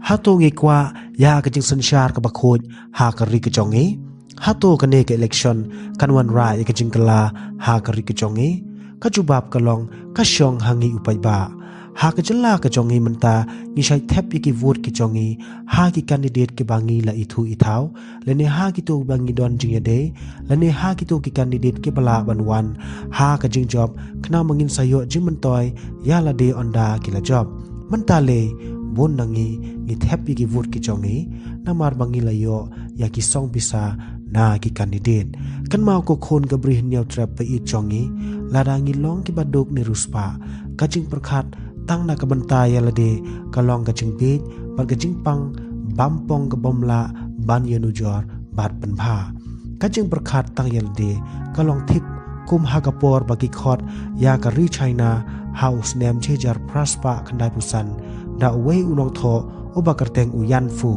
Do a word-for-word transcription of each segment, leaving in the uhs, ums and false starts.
Hato ngi kwah ïa ka jingsynshar kaba khuid ha ka ri ka jong ngi? Hato kane ka election kan wanrah ïa ka jingkylla ha ka ri ka jong ngi? Ka jubab ka long ka shong ha ngi u paidbah. Ha ka jylla ka jong ngi mynta ngi shait thep ïa ki vote ki jong ngi ha ki candidate kiba ngi la ithuh ithaw, lane ha kito ba ngi don jingïadei, lane ha kito ki candidate kiba lah ban wan ha ka jingjop, khnang ba ngin sa ïoh jingmyntoi ïa lade ynda ki la jop. Mynta lei bun na ngi ngi thep ïa ki vote ki jong ngi namar ba ngi la ïoh ïa ki song pisa na ki candidate. Kynmaw ko khun ka Bri Hynñiewtrep ba ïeit jong ngi, lada ngi long kiba duk ne riewspah, ka jingpyrkhat tang na ka bynta ïa lade ka long ka jingbieit bad ka jingpang bym pong ka bym lah ban ïanujor bad pynbha. Ka jingpyrkhat tang ïa lade ka long thik kum ha ka por ba ki khot ïa ka ri China ha u snem shi hajar phra spah khyndai phew san da uwei u nongthoh uba kyrteng u Yan Fu.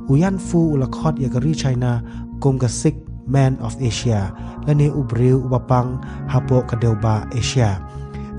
U Yan Fu u la khot ïa ka ri China kum ka Sick Man of Asia, lane u briew uba pang hapoh ka dewbah Asia.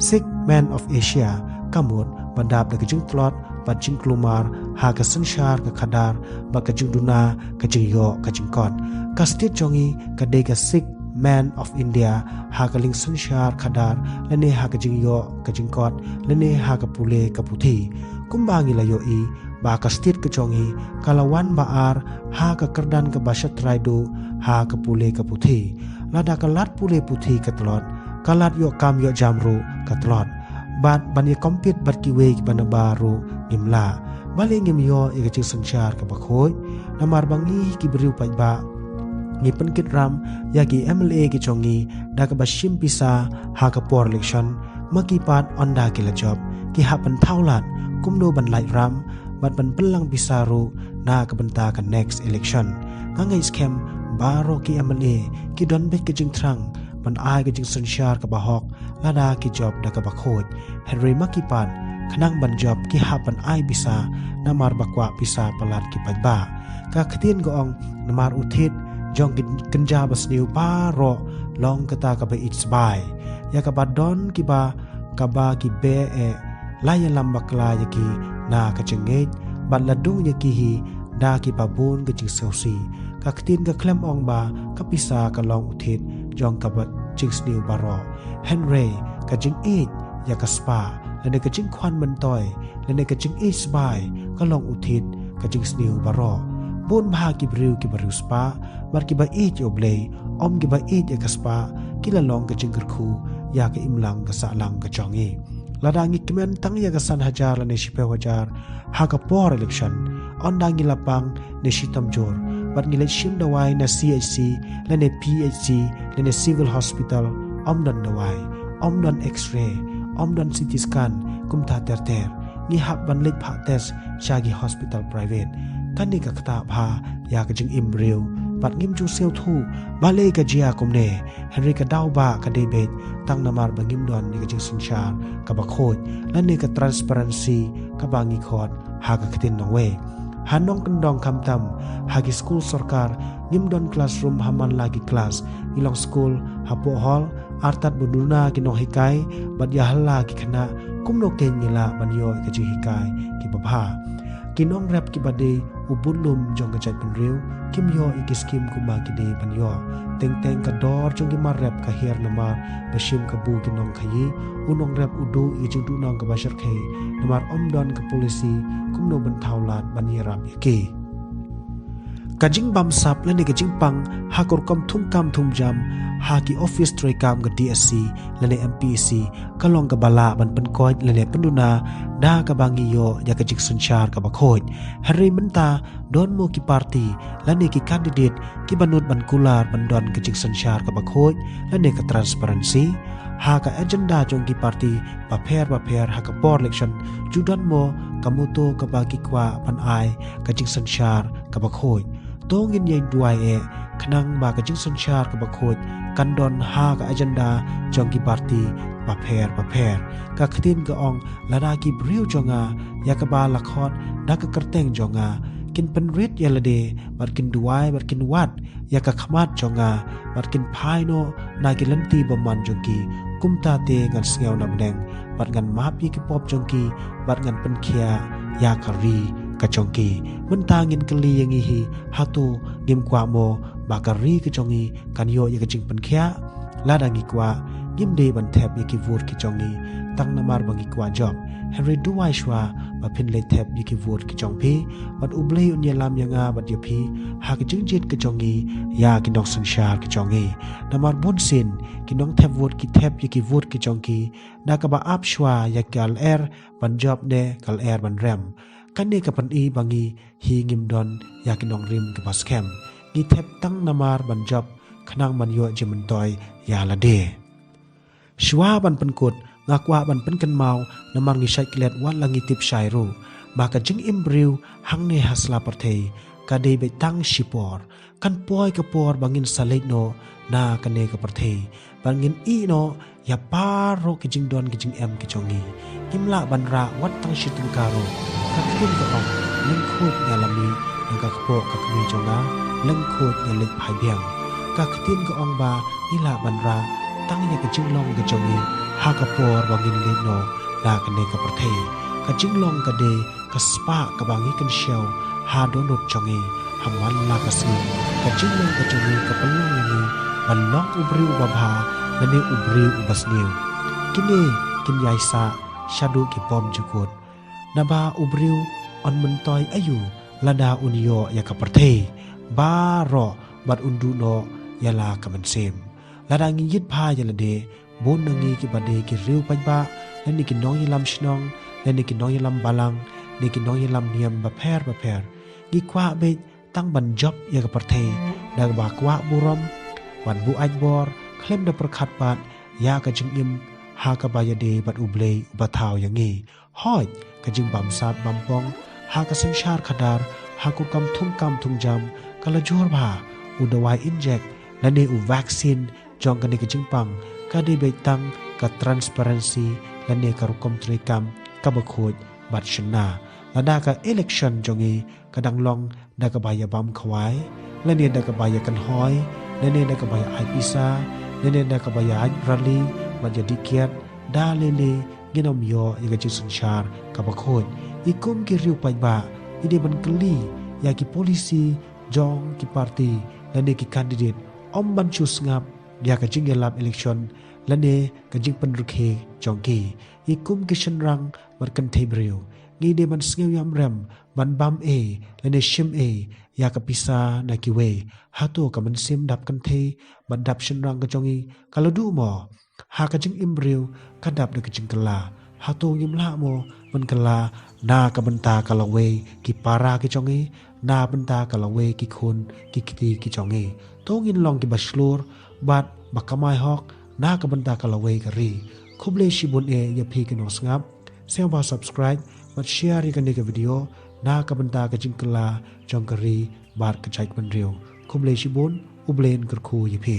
Sick Man of Asia ka mut ba dap da ka jingtlot bad jingkulmar ha ka synshar ka khadar bad ka jingduna ka jingïoh ka jingkot. Ka state jong ngi ka dei ka Sick Man of India ha ka liang synshar khadar, lane ha ka jingïoh ka jingkot, lane ha ka pule ka puthi. Kumba ngi la ïohi ba ka state ka jong ngi ka la wan ba ar ha ka kyrdan kaba shatrai duh ha ka pule ka puthi. Lada ka lad pule puthi ka tlot, ka lad ïoh kam ïoh jam ruh ka tlot. Bad ban ïa compete bad kiwei kiba nabar ruh ngim lah. Balei ngim ïoh ïa ka jingsynshar kaba khuid? Namar ba ngi ki briew paidbah ngi pynkit ram ïa ki M L A ki jong ngi da kaba shim pisa ha ka por election, ma ki pat ynda ki la jop ki hap ban thaw lad kumno ban lait ram bad ban pynlang pisa ruh na ka bynta ka next election. Nga ngeit skhem baroh ki M L A ki don beit ka jingthrang ban ai ka jingsynshar kaba hok lada ki jop da kaba khuid. Hynrei ma ki pat, khnang ban jop ki hap ban ai pisa namar ba kwah pisa palat ki paidbah. Ka ktien ka ong, namar u thied jong ki kynja ba sniew baroh long kata kaba ïeit sbai. Ïa kaba don kiba, kaba ki beh eh, la ïalam bakla ïa ki na ka jingngeit bad la dung ïa ki hi da kiba bun ka jingsngewsih. Ka ktien ka khlem ong ba ka pisa ka long u thied jong kaba jingsniew baroh. Hynrei ka jingïeit ïa ka spah, lane ka jingkhwan myntoi, lane ka jingïeit sbai ka long u thied ka jingsniew baroh. Bun bha ki briew kiba riewspah bad kiba ïeit ïa U Blei, ym kiba ïeit ïa ka spah, ki la long ka jingkyrkhu ïa ka imlang ka sahlang ka jong ngi. Lada ngi kmen tang ïa ka san hajar lane shiphew hajar ha ka por election, ynda ngi la pang ne shitom jur bad ngi leit shim dawai na C H C lane P H C lane Civil Hospital, ym don dawai, ym don X-ray, ym don C T scan kumta ter ter. Ngi hap ban leit phah test sha ki hospital private. Kane ka ktah bha ïa ka jingim briew bad ngim ju sngewthuh balei ka jia kumne. Hynrei ka daw ba ka dei beit tang namar ba ngim don ïa ka jingsynshar kaba khuid lane ka transparency kaba ngi khot ha ka ktien nongwei. Ha nongkyndong khamtam ha ki skul sorkar ngim don classroom ha man la ki klas, ngi long skul hapoh hall, artat ba duna ki nonghikai bad ïa hala ki khynnah, kumno kein ngi lah ban ïoh ïa ka jinghikai kiba bha? Ki nongrep kiba dei u budlum jong ka jaitbynriew kim ïoh ïa ki skim kumba ki dei ban ïoh. Teng teng ka dor jong ki mar rep ka hiar namar ba shim kabu ki nongkhaïi. U nongrep u duh ïa ka jingduhnong kaba shyrkhei namar ym don ka policy kumno ban thaw lad ban ïarap ïa ki. Ka jingbamsap lane ka jingpang ha ka rukom thungkam thungjam ha ki office treikam ka D S C lane M P E C ka long kaba lah ban pynkoit lane pynduna da kaba ngi ïoh ïa ka jingsynshar kaba khuid. Hynrei mynta don mo ki parti lane ki candidate kiba nud ban kular ban don ka jingsynshar kaba khuid lane ka transparency? Ha ka agenda jong ki parti bapher bapher ha ka por election ju don mo ka motto kaba ki kwah ban ai ka jingsynshar kaba khuid? To ngin ïeng duwai eh khnang ba ka jingsynshar kaba khuid kan don ha ka agenda jong ki parti bapher bapher. Ka ktien ka ong, lada ki briew jong nga ïa kaba la khot da ka kyrteng jong nga kin pynrit ïa lade bad kin duwai bad kin wad ïa ka khmat jong nga bad kin phai noh na ki lynti bymman jong ki, kumta te ngan sngew na bneng bad ngan map ïa ki pop jong ki bad ngan pynkhiah ïa ka ri ka jong ki. Mynta ngin kylli ïa ngi hi, hato ngim kwah mo ba ka ri ka jong ngi kan ïoh ïa ka jingpynkhiah? Lada ngi kwah, ngim dei ban thep ïa ki vote ki jong ngi tang namar ba ngi kwah jop. Hynrei duwai shuwa ba phin leit thep ïa ki vote ki jong phi, bad U Blei un ïalam ïa nga bad ïa phi ha ka jingjied ka jong ngi ïa ki nongsynshar ki jong ngi. Namar bunsien ki nongthep vote ki thep ïa ki vote ki jong ki da kaba ap shuwa ïa ka lyer ban jop ne ka lyer ban rem. Kane ka pyni ba ngi hi ngim don ïa ki nongrim kiba skhem. Ngi thep tang namar ban jop khnang ban ïoh jingmyntoi ïa lade. Shuwa ban pynkut, nga kwah ban pynkynmaw namar ngi shait klet wat la ngi tip shai ruh ba ka jingim briew hangne ha sla pyrthei ka dei beit tang shipor. Kan poi ka por ba ngin sa leit noh na kane ka pyrthei, ba ngin ïeh noh ïa baroh ki jingdon ki jingem ki jong ngi. Ngim lah ban rah wat tang shi tyngka ruh. Ka ktien ka ong, lyngkhuid nga la mih na ka kpoh ka kmie jong nga, lyngkhuid nga leit phai biang. Ka ktien ka ong ba ngi lah ban rah tang ïa ka jinglong ka jong ngi ha ka por ba ngin leit noh na kane ka pyrthei. Ka jinglong ka dei ka spah kaba ngi kynshew ha dohnud jong ngi ha man la ka sngi. Ka jinglong ka jong ngi ka pynlong ïa ngi ban long u briew uba bha lane u briew uba sniew. Kine kin ïai sah shaduh ki bymjukut. Naba u briew un myntoi aïu lada un ïoh ïa ka pyrthei baroh bad un duh noh ïa la ka mynsiem? Lada ngi ïit bha ïa lade, bun na ngi kiba dei ki riew paidbah, lane ki nongïalam shnong, lane ki nongïalam balang, ne ki nongïalam niam bapher bapher, ngi kwah beit tang ban jop ïa ka pyrthei da kaba kwah burom bad buaid bor, khlem da pyrkhat pat ïa ka jingim ha kaba ïadei bad U Blei uba thaw ïa ngi. Hooid, ka jingbamsap bampong ha ka synshar khadar, ha ka rukom thungkam thungjam, ka la jur bha. U dawai injek lane u vaksin jong kane ka jingpang ka dei beit tang ka transparency lane ka rukom treikam kaba khuid bad shynna. Lada ka election jong ngi ka dang long da kaba ïa bam khawai, lane da kaba ïa kynhoi, lane da kaba ïa ai pisa, lane da kaba ïa ai rally bad ïa dih kiad, da lei lei ngin ym ïoh ïa ka jingsynshar kaba khuid. Ngi kum ki riew paidbah ngi dei ban kylli ïa ki policy jong ki party lane ki candidate, ym ban shu sngap ïa ka jingïalap election lane ka jingpynrkhie jong ki. Ngi kum ki shynrang bad kynthei briew ngi dei ban sngew ïam rem ban bam ei lane shim ei ïa ka pisa na kiwei. Hato ka mynsiem dap kynthei bad dap shynrang ka jong ngi ka la duh mo? Ha ka jingim briew ka dap da ka jingkylla. Hato ngim lah mo ban kylla na ka bynta ka lawei ki para ki jong ngi, na bynta ka lawei ki khun ki kti ki jong ngi? To ngin long kiba shlur bad ba kamai hok na ka bynta ka lawei ka ri. Khublei shibun eh ïa phi ki nongsngap. Sngewbha subscribe bad share ïa kane ka video na ka bynta ka jingkylla jong ka ri bad ka jaitbynriew. Khublei shibun, U Blei un kyrkhu ïa phi.